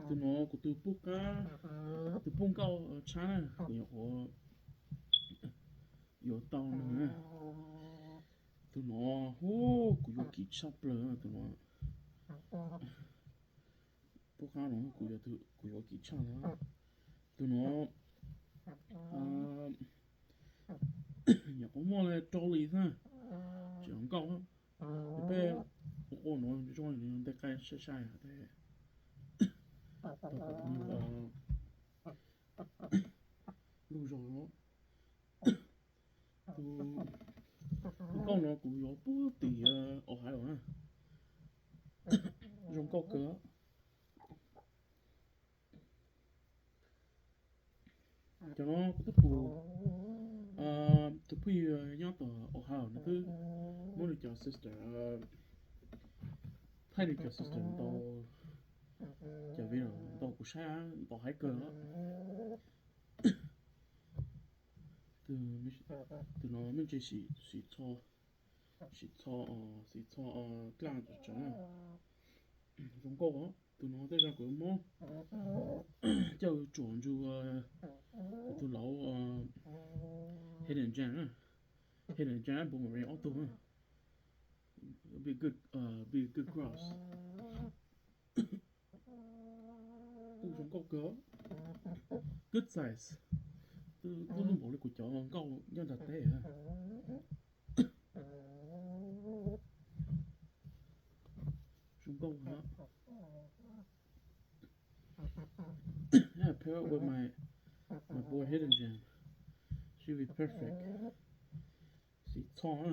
Tus no kuv tus pub qab, tus pub nkauj tshab na, kuv yuav, yuav tau nws na. Tus no hu, kuv yuav kim tshaj plaws tus no. Pub qab no kuv yuav, kuv yuav kim tshaj na. Tus no nyuam qhuav muaj li rau li xwb, tsis nkauj. Peb ua ua no zoo li ntej qaib sai sai hos, lub zog no. Tus nkauj no kuv yuav pub tim Ohio na. Zoo nkauj kawg. Cov no kuv twb pum tus phooj ywg nyob tom Ohio nws twb muab nws cov sister, thaij nws cov sister ntau, cov video ntau kuv saib ntau heev kawg. Tus no me ntsis sim txho, sim txho, sim txho dlaj tsawv tsawv na. Zoo nkauj os. Tus no tej zaum kuv muab coj tsuam ntsug kuv tus laus Hidden Gem, Hidden Gem Boomerang ob tug na. Be good, be good cross. Kuj zoo nkauj kawg. Good size. Twb loj npaum li kuv cov nkauj nyob nram teb. Zoo nkauj heev. Yeah, pair up with my, my boy Hidden Gem. Should be perfect. Sim txho na.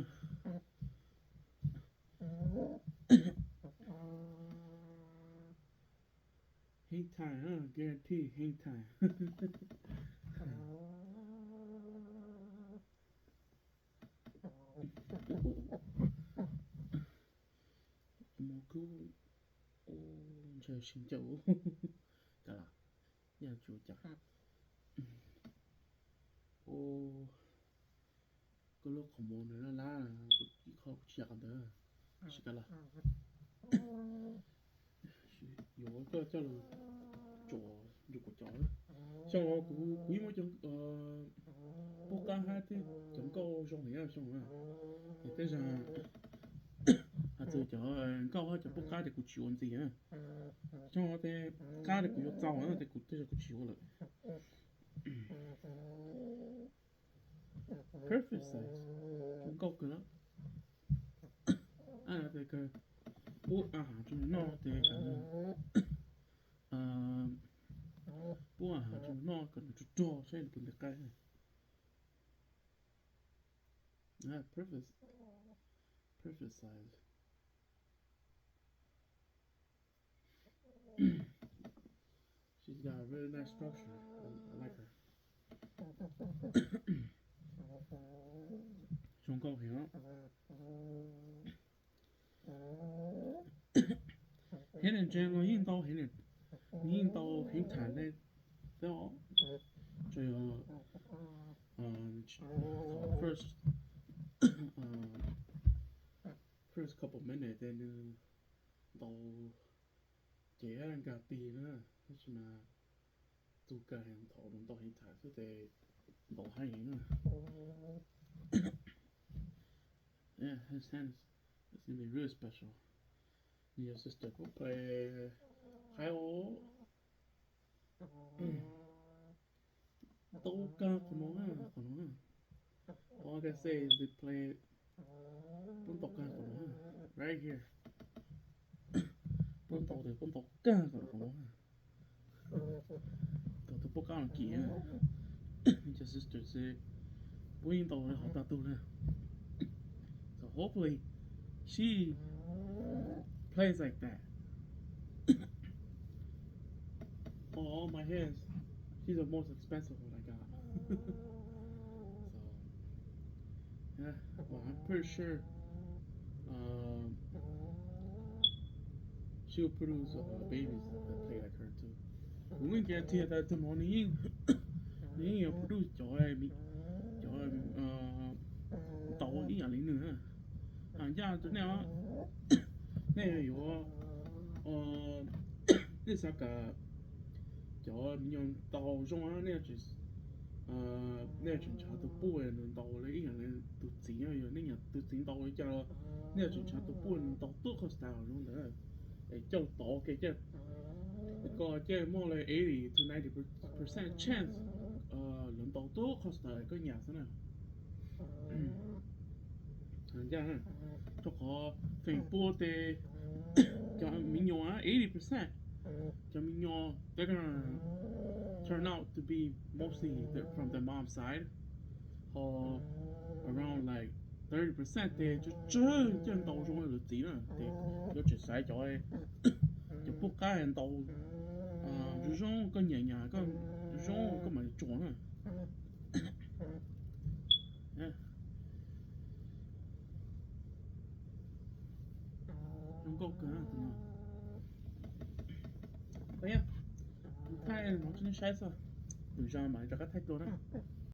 Hang time, guarantee hang time. Mus kub, ntshai sib ncaws. Kav las, yaj tsuas cas. Koj lub qhov muag nws laj lab, kuv ib qho kuv tsis yam qhov ntawd. Sib kav las. Yuav koj coj los tsuam ntsug kuv cov. Xyoo no kuv, kuv yeej muab cov pub qab hab thiab cov nkauj zoo heev xyoo no. Es tej zaum hais txog cov nkauj hab cov pub qab ces kuv tsis ua ntxiv na. Xyoo no ces qab ces kuv yuav txaus na ces kuv tej zaum kuv tsis ua lawm. Perfect size, zoo nkauj kawg na. Pub a has rau nws noj ces kom nws, pub a has rau nws noj kom nws rog rog saib nws puas nti qaib. Perfect, perfect size. She's got a really nice structure. I, I like her. Zoo nkauj heev. Hidden Gem no yeej ntau heev, yeej ntau heev tham li, tso yog first, first couple minutes ces nws ntau ces nkag pig na, tab sis mas txug kag heev thaum nws ntau heev tham xwb ces ntau heev na. Yeah, his hand is, is gonna be really special. Nws yog sister kuj play high o. Tau kag qhov no, qhov no. All I can say is they play, pub tau kag qhov no. Right here. Pub tau, pub tau kag qhov no. Tau tus pub qab no kim, cov sister xwb, pub yeej tau li hov tag tug na. So hopefully she plays like that. On all my hands, she's the most expensive one I got. So, yeah, but I'm pretty sure, um, she will produce, uh, babies that play like her too. Kuv yeej guarantee tias tus no nws yeej, nws yeej yuav produce cov, cov ntau ib yam li nws na. Has ncaj rau nej os, nej yuav, nej xav kom Cov me nyuam ntaus zoo, nej yuav tsum, nej yuav tsum nrhav tus puj nws ntaus li ib yam li tus txiv. Yog nej nyiam tus txiv ntaus li cas los nej yuav tsum nrhav tus puj ntaus tuab qhov style zoo ntawd, es coj tod ke, ko ces muaj li eighty to ninety percent chance lawv ntaus tuab qhov style koj nyiam xwb na. Ncaj, rau qhov feem pua tes cov me nyuam, eighty percent cov me nyuam, they're gonna turn out to be mostly from the mom side, ho around like thirty percent tes tsawg tsawg coj ntaus zoo li lawv txiv na. Ces yuav tsum xaiv cov, cov puj qab ntaus zoo zoo, koj nyiam nyiam, zoo zoo koj mam li tsuas na. Zoo nkauj kawg tus no. Kuv thaij no rau nej saib xwb, lwm zaus mam rov qab thaij dua na.